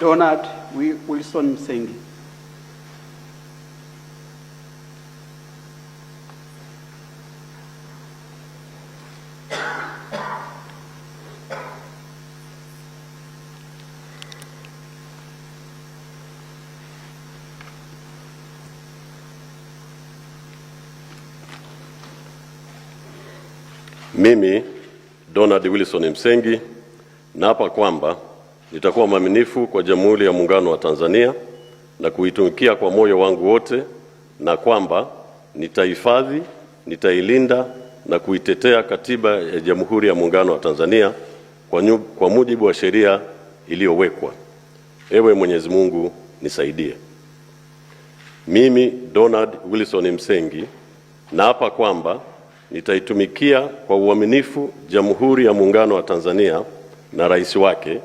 Donald Wilson Msengi. Mimi Donald Wilson Msengi naapa kwamba nitakuwa mwaminifu kwa Jamhuri ya Muungano wa Tanzania na kuitumikia kwa moyo wangu wote, na kwamba nitahifadhi, nitailinda na kuitetea Katiba ya Jamhuri ya Muungano wa Tanzania kwa mujibu wa sheria iliyowekwa. Ewe Mwenyezi Mungu nisaidie. Mimi Donald Wilson Msengi naapa kwamba nitaitumikia kwa uaminifu Jamhuri ya Muungano wa Tanzania na rais wake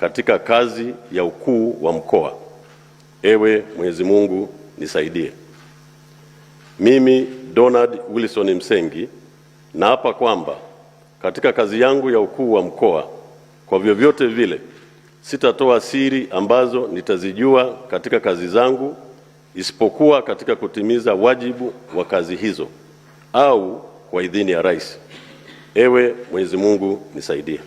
katika kazi ya ukuu wa mkoa. Ewe Mwenyezi Mungu nisaidie. Mimi Donald Wilson Msengi naapa kwamba katika kazi yangu ya ukuu wa mkoa, kwa vyovyote vile sitatoa siri ambazo nitazijua katika kazi zangu, isipokuwa katika kutimiza wajibu wa kazi hizo au kwa idhini ya rais. Ewe Mwenyezi Mungu nisaidie.